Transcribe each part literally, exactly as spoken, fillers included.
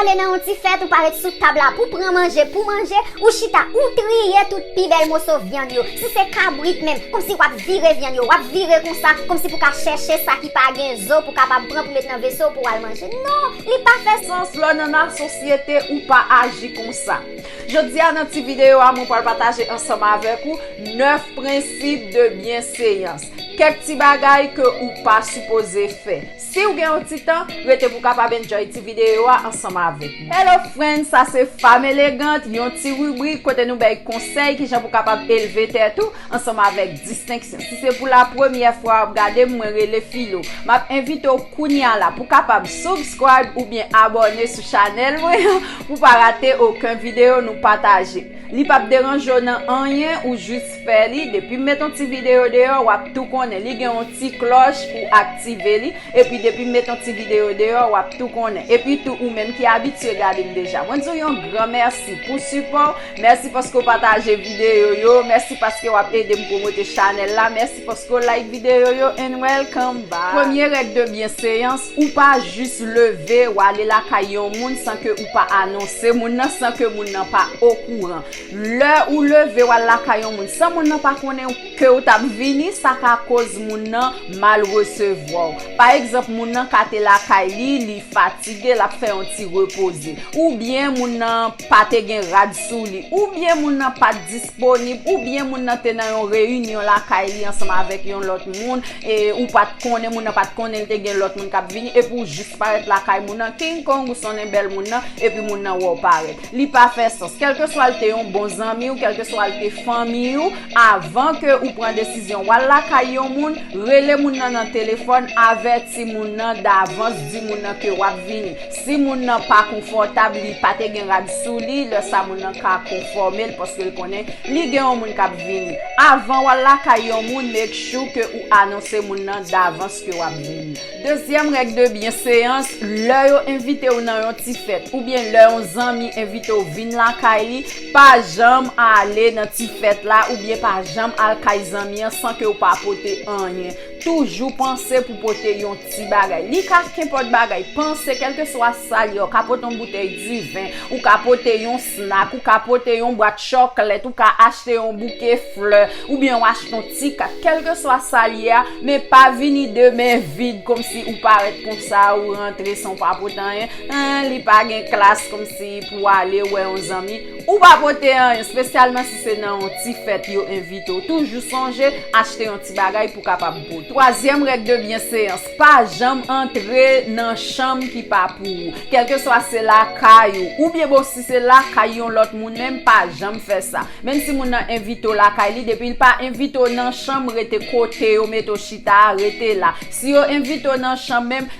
Ale nan yon ti fèt, ou pa ret sou tab la pou pran manje, pou manje, ou chita, ou triye tout pi bèl moso vyann yo. Si se kabrit menm, kòmsi w ap vire vyann yo, w ap vire konsa, kòmsi pou ka chèche sa ki pa gen zo, pou kapab pran pou met nan veso, pou w al manje. Non, li pa fè sans. Lè w nan lasosyete, ou pa aji konsa. Jodi a, nan ti videyo a, mwen pral pataje ansanm avèk ou nèf prensip de byenseans. Kèk ti bagay ke ou pa sipoze fè. Si w gen yon ti tan, rete pou w kapab enjoy ti videyo a ansanm avèk mwen. Hello friends, sa se Fanm Elegant, yon ti ribrik kote nou bay konsèy kijan pou w kapab elve tèt ou ansanm avèk distenksyon. Si se pou la premyè fwa w ap gade m, mwen rele Filo. M ap envite w kounye a la pou w kapab subscribe oubyen abòne sou chanèl mwen an pou w pa rate okenn videyo nou pataje. Li p ap deranje w nan anyen, ou jis fè li. Depi m met yon ti videyo deyò, w ap tou konnen. Li gen yon ti klòch pou aktive li. Epi depi m met yon ti videyo deyò, w ap tou konnen. Epi tou, ou menm ki abitye gade m deja, mwen di w yon gran mèsi pou sipò w. Mèsi paske w pataje videyo yo. Mèsi paske w ap ede m pwomote chanèl la. Mèsi paske w like videyo yo. And welcome back. Premye règ de byenseans, ou pa jis leve, w ale lakay yon moun san ke ou pa anonse moun nan, san ke moun nan pa okouran. Lè ou leve, w al lakay yon moun san moun nan pa konnen ke ou t ap vini, sa ka koz moun nan mal resevwa w. Pa egzanp, moun nan ka te lakay li, li fatige, l ap fè yon ti repoze. Oubyen moun nan pa te gen rad sou li. Oubyen moun nan pa t disponib. Oubyen moun nan te nan yon reyinyon lakay li ansanm avèk yon lòt moun. E ou pa t konnen, moun nan pa t konnen l te gen lòt moun k ap vini. Epi w jis parèt lakay moun nan, King Kong, ou sonnen bèl moun nan, epi moun nan wè w parèt. Li pa fè sans. Kèlkeswa l te yon bon zanmi w, kèlkeswa l te fanmi w, avan ke ou pran desizyon w al lakay yon moun, rele moun nan nan telefòn, avèti moun nan davans, di moun nan ke w ap vini. Si moun nan pa konfòtab, li pa te gen rad sou li, lè sa moun nan ka konfòme l paske l konnen li gen yon moun k ap vini. Avan w al lakay yon moun, make sure ke ou anonse moun nan davans ke w ap vini. Dezyèm règ de byenseans, lè yo envite w nan yon ti fèt, oubyen lè yon zanmi envite w vin lakay li, pa janm ale nan ti fèt la, oubyen pa janm al kay zanmi an san ke w pa pote anyen. Toujou panse pou pote yon ti bagay. Li ka kenpòt bagay. Panse, kèlkeswa sa l ye, w ka pote yon boutèy diven, ou ka pote yon snak, ou ka pote yon bwat chòklèt, ou ka achte yon bouke flè, oubyen w achte yon ti kat. Kèlkeswa sa l ye a, men pa vini de men vid, kòmsi ou parèt konsa, ou rantre san w pa pote anyen. An, li pa gen klas, kòmsi pou w ale wè yon zanmi. Ou pa pote anyen, espesyalman si se nan yon ti fèt yo envite w. Toujou sonje achte yon ti bagay pou kapab pote. Twazyèm règ de byenseans, pa janm antre nan chanm ki pa pou ou. Kèlkeswa se lakay ou, oubyen bon, si se lakay yon lòt moun menm, pa janm fè sa. Menm si moun nan envite w lakay li, depi l pa envite w nan chanm, rete kote yo mete w chita a, rete la. Si yo envite w nan chanm menm,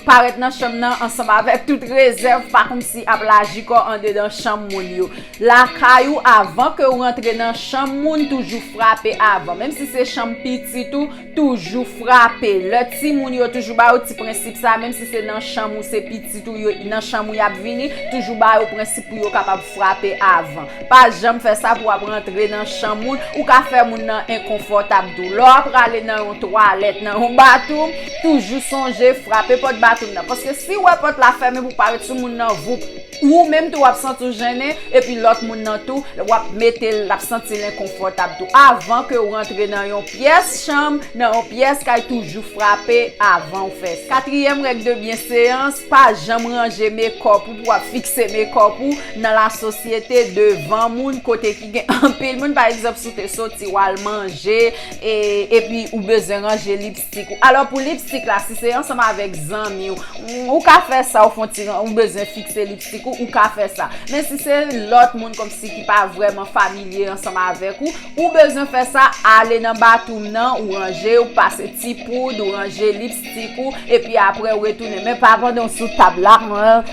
parèt nan chanm nan ansanm avèk tout rezèv, pa kòmsi ap laji kò w andedan chanm moun yo. Lakay ou, avan ke w rantre nan chanm moun, toujou frape avan. Menm si se chanm pitit ou, toujou frape. Lè timoun yo, toujou ba yo ti prensip sa, menm si se nan chanm ou, se pitit ou yo, nan chanm ou y ap vini, toujou ba yo prensip pou yo kapab frape avan. Pa janm fè sa pou w ap rantre nan chanm moun, ou ka fè moun nan enkonfòtab tou. Lè w ap prale nan yon twalèt, nan yon bathroom, toujou sonje frape pòt bathroom nan. Paske si w wè pòt la fèmen pou parèt sou moun nan, voup, ou menm tou w ap santi w jennen, epi lòt moun nan tou, w ap mete l, l ap santi l enkonfòtab tou. Avan ke w rantre nan yon pyès chanm, nan yon pyès kay, toujou frape avan w fè sa. Katriyèm règ de byenseans, pa janm ranje mekòp ou, pou w ap fikse mekòp ou nan lasosyete devan moun, kote ki gen anpil moun. Pa egzanp, si w te soti, w al manje, e, epi ou bezwen ranje lipstik ou. Alò, pou lipstik la, si se ansanm avèk zanmi w, ou ka fè sa, ou fè yon ti ran-, ou bezwen fikse lipstik ou, ou ka fè sa. Men si se lòt moun kòmsi ki pa vrèman familye ansanm avèk ou, ou bezwen fè sa, ale nan bathroom nan, ou ranje, ou pase ti poud, ou ranje lipstik ou, epi apre ou retounen. Men pa pandan w sou tab la,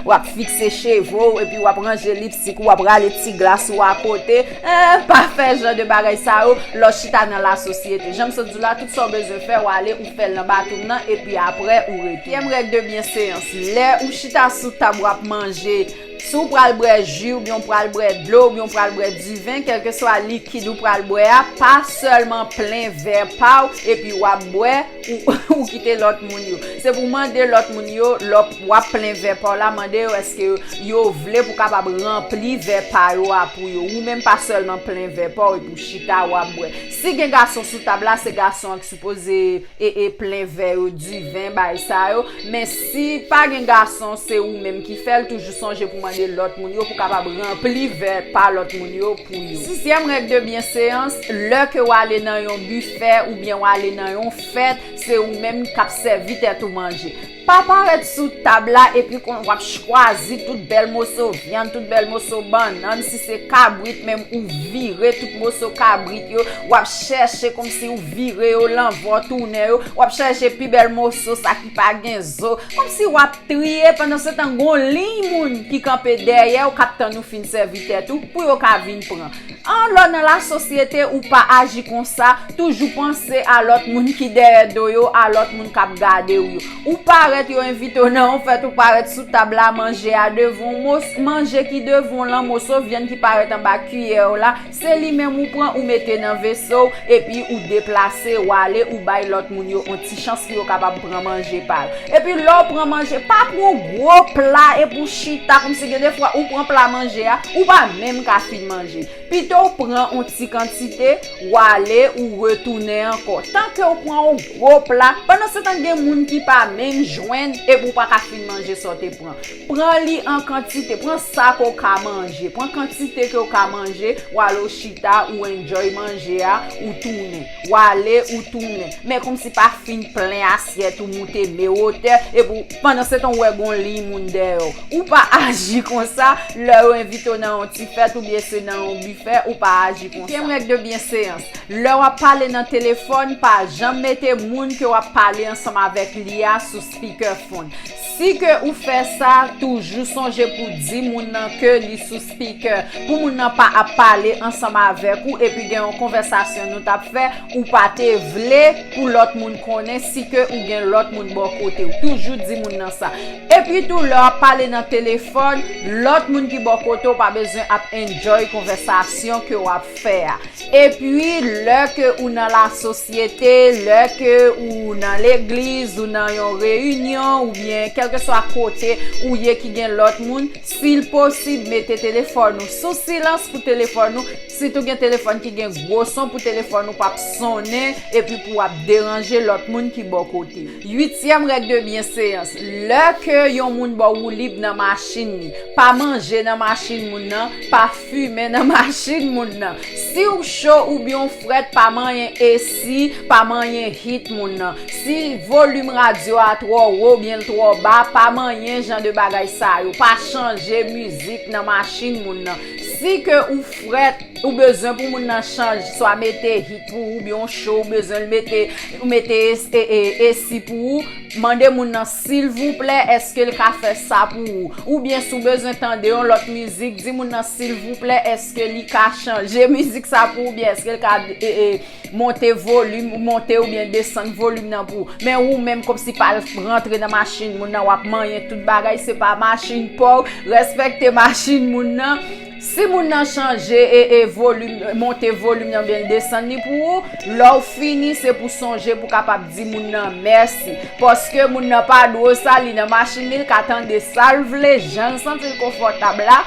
w ap fikse cheve w, epi w ap ranje lipstik ou, w ap rale ti glas ou akote. Eh, pa fè jan de bagay sa yo lè w chita nan lasosyete. Jan m sot di w la, tout sa w bezwen fè, w ale, ou fè l nan bathroom nan, epi apre, ou retounen. Katriyèm règ de byenseans, lè ou chita sou tab, w ap manje, Si w pral bwè ji, oubyen w pral bwè dlo, oubyen w pral bwè diven, kèlkeswa likid ou pral bwè a, pa sèlman plen vè pa w epi w ap bwè, ou, ou kite lòt moun yo. Se pou mande lòt moun yo, lè w ap plen vè pa w la, mande yo èske yo vle pou w kapab ranpli vè pa yo a pou yo. Ou menm pa sèlman plen vè pa w epi w chita w ap bwè. Si gen gason sou tab la, se gason an ki sipoze e, e plen vè yo, diven, bagay sa yo. Men si pa gen gason, se ou menm ki fè l, toujou sonje pou mande lòt moun yo pou kapab ranpli vè pa lòt moun yo pou yo. Sizyèm règ de byenseans, lè ke w ale nan yon bifè oubyen w ale nan yon fèt, se ou menm k ap sèvi tèt ou manje. Pa parèt sou tab la epi kon w ap chwazi tout bèl moso vyann, tout bèl moso bannann, si se kabrit menm ou vire tout moso kabrit yo, w ap chèche kòmsi ou vire yo lanvè w tounen yo, w ap chèche pi bèl moso sa ki pa gen zo, kòmsi w ap triye, pandan se tan gon liy moun ki kanpe dèyè w k ap tann ou fin sèvi tèt ou pou yo ka vin pran. An lè w nan lasosyete, ou pa aji konsa, toujou panse a lòt moun ki dèyè do yo, a lòt moun k ap gade w yo. Ou parèt, yo envite w nan yon fèt, ou parèt sou tab la, manje a devan w, mos-, manje ki devan w lan, moso vyann ki parèt anba kiyè w la, se li menm ou pran, ou mete nan veso w, epi ou deplase, w ale, ou bay lòt moun yo yon ti chans pou yo kapab pran manje pa yo. Epi lè w pran manje, pa pran gwo pla epi w chita kòmsi gen de fwa ou pran pla manje a, ou pa menm ka fin manje. Pito w pran yon ti kantite, w ale, ou retounen ankò. Tanke w pran yon gwo pla, pandan se tan gen moun ki pa menm jwenn, epi w pa ka fin manje sa w te pran. Pran li an kantite, pran sa ke w ka manje, pran kantite ke w ka manje, w ale w chita, ou enjoy manje a, ou tounen. W ale, ou tounen. Men kòmsi pa fin plen asyèt ou moute men wotè, epi w, pandan se tan w wè gon liy moun dèyè w. Ou pa aji konsa, lè yo envite w nan yon ti fèt oubyen se nan yon bifè, ou pa aji konsa. Senkyèm règ de byenseans, lè w ap pale nan telefòn, pa janm mete moun ke w ap pale ansanm avèk li a sou speakerphone. Si ke ou fè sa, toujou sonje pou di moun nan ke li sou speaker, pou moun nan pa ap pale ansanm avèk ou epi gen yon konvèsasyon nou t ap fè, ou pa te vle pou lòt moun konnen si ke ou gen lòt moun bò kote w. Toujou di moun nan sa. Epi tou, lè w ap pale nan telefòn, lòt moun ki bò kote w pa bezwen ap enjoy konvèsasyon ke w ap fè a. Epi, lè ke ou nan lasosyete, lè ke ou nan legliz, ou nan yon reyinyon, oubyen kèlkeswa kote ou ye ki gen lòt moun, si l posib, mete telefòn ou sou silans pou telefòn ou. Sitou gen telefòn ki gen gwo son pou telefòn ou p ap sonnen epi pou w ap deranje lòt moun ki bò kote w. Uityèm règ de byenseans, lè ke yon moun ba w woulib nan machin li, pa manje nan machin moun nan, pa fimen nan machin moun nan. Si w cho oubyen w frèt, pa manyen esi, pa manyen hit moun nan. Si volim radyo a twò wo oubyen l twò ba, pa manyen jan de bagay sa yo. Pa chanje mizik nan machin moun nan. Si ke ou frèt, ou bezwen pou moun nan chanje, swa mete hit pou ou, oubyen w cho, ou bezwen l mete, ou mete es-, e, e, esi pou ou, mande moun nan, silvouplè, èske l ka fè sa pou ou? Oubyen si w bezwen tande yon lòt mizik, di moun nan, silvouplè, èske li ka chanje mizik sa pou ou, oubyen èske l ka, e, e, monte volim, monte oubyen desann volim nan pou ou. Men ou menm, kòmsi pa al rantre nan machin moun nan, w ap manyen tout bagay, se pa machin pa w, respekte machin moun nan. Si moun nan chanje e, e volim, monte volim nan oubyen l desann li pou ou, lè w fini, se pou sonje pou kapab di moun nan mèsi. Paske moun nan pa dwe w sa, li nan machin li, l ka tande sa l vle, jan l santi l konfòtab la.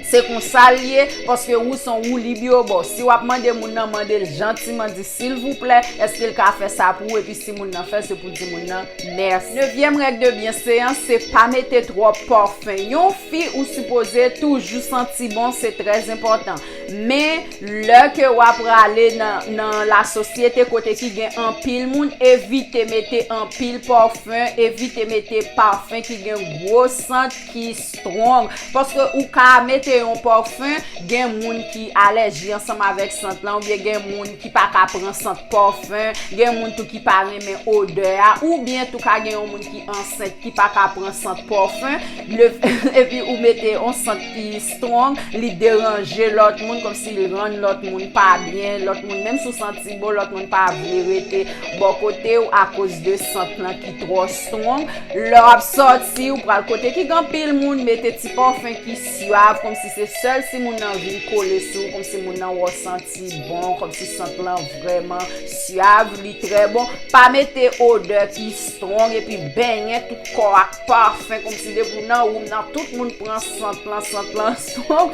Se konsa l ye, paske ou se yon woulib yo ba w. Si w ap mande moun nan, mande l jantiman, di silvouplè, èske l ka fè sa pou ou, epi si moun nan fè, se pou di moun nan mèsi. Nevyèm règ de byenseans, se pa mete twòp pafen. Yon fi ou sipoze toujou santi bon, se trè enpòtan. Men, lè ke w ap prale nan, nan lasosyete kote ki gen anpil moun, evite mete anpil pafen, evite mete pafen ki gen gwo sant, ki strong. Paske ou ka mete yon pafen, gen moun ki alèji ansanm avèk sant lan, oubyen gen moun ki pa ka pran sant pafen, gen moun tou ki pa renmen odè a, oubyen tou ka gen yon moun ki ansent ki pa ka pran sant pafen, le, epi ou mete yon sant ki strong, li deranje lòt moun. kòmsi l rann lòt moun pa byen, lòt moun, menm si w santi bon, lòt moun pa vle rete bò kote w akoz de sant lan ki twò strong. Lè w ap sòti, ou pral kote ki gen anpil moun, mete ti pafen ki syav, kòmsi se sèl si moun nan vin kole sou ou, kòmsi moun nan wè w santi bon, kòmsi sant lan vrèman syav, li trè bon. Pa mete odè ki strong epi benyen tout kò ak pafen, kòmsi depi w nan woum nan, tout moun pran sant lan, sant lan strong.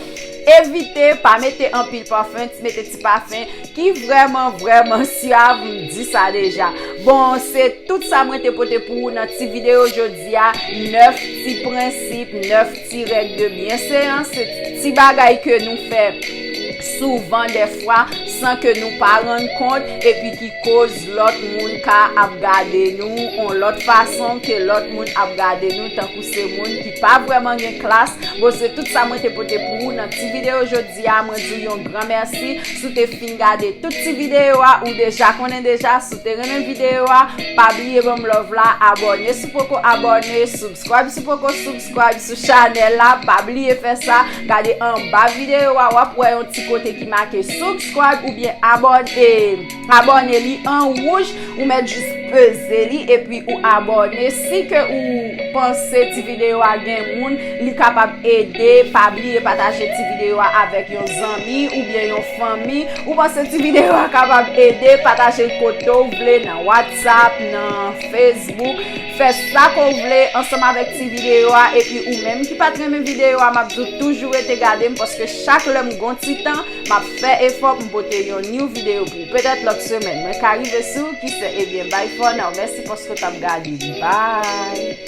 Evite, pa mete anpil pafen, mete ti pafen ki vrèman, vrèman syav, m di sa deja. Bon, se tout sa mwen te pote pou ou nan ti videyo jodi a, nèf ti prensip, nèf ti règ de byenseans, se ti bagay ke nou fè souvan dèfwa san ke nou pa rann kont, epi ki koz lòt moun ka ap gade nou yon lòt fason, ke lòt moun ap gade nou tankou se moun ki pa vrèman gen klas. Bon, se tout sa mwen te pote pou ou nan ti videyo jodi a. Mwen di w yon gran mèsi si w te fin gade tout ti videyo a, ou deja konnen deja, si w te renmen videyo a, pa bliye ban m love la, abòne si w poko abòne, subscribe si w poko subscribe sou chanèl la, pa bliye fè sa. Gade anba videyo a, w ap wè yon ti kote ki make subscribe oubyen abòne, abòne li an wouj, ou mèt jis peze li epi ou abòne. Si ke ou panse ti videyo a gen moun li kapab ede, pa bliye pataje ti videyo a avèk yon zanmi oubyen yon fanmi. Ou panse ti videyo a kapab ede, pataje l kote w vle, nan WhatsApp, nan Facebook. Fè sa ke w vle ansanm avèk ti videyo a, epi ou menm ki pa t renmen videyo a, m ap di w toujou rete gade m, paske chak lè m gon ti tan, m ap fè efò pou m pote yon new videyo pou ou. Petèt lòt semèn, mwen ka rive sou ou, ki sè, ebyen, bye for now. Mèsi paske w t ap gade. Bye!